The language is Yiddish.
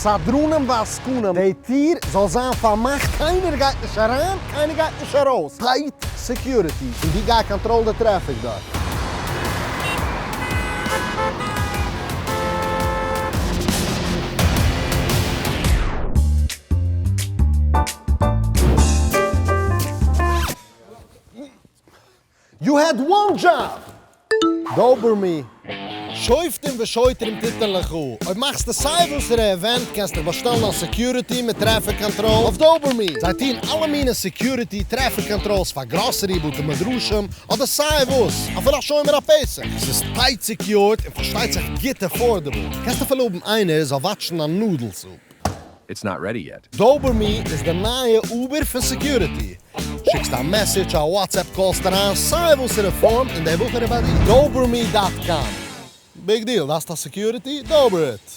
סדרנים ועסקנים, די טיר זאל זיין פארמאכט, קיינער גייט נישט אריין, קיינער גייט נישט ארויס, tight security, און דו גיי control די traffic דארט. You had one job! דאבער מי. שופטים ושוטרים תתן לך. אויב מאכסטו סיי וואסערע event קענסט דיך באשטעלן א security מיט traffic control אויף דאבער מי. זיי טוען אלע מיני security, traffic controls פאר גראסערי, בתי מדרשים, אדער סיי וואס, אפילו א שומר הפתח. ס'איז tight secured און פארשטייט זיך גוט affordable. קענסט אפילו האבן איינער זאל וואטשן א noodle soup. It's not ready yet. דאבער מי איז די נייע Uber פון security. שיקסט א message, א WhatsApp קאלסט אריין, סיי וואסערע פארם און די בחור איז ביי דיר. דאבער מי dot com. Big deal, דארפסט א security? דאבער איט.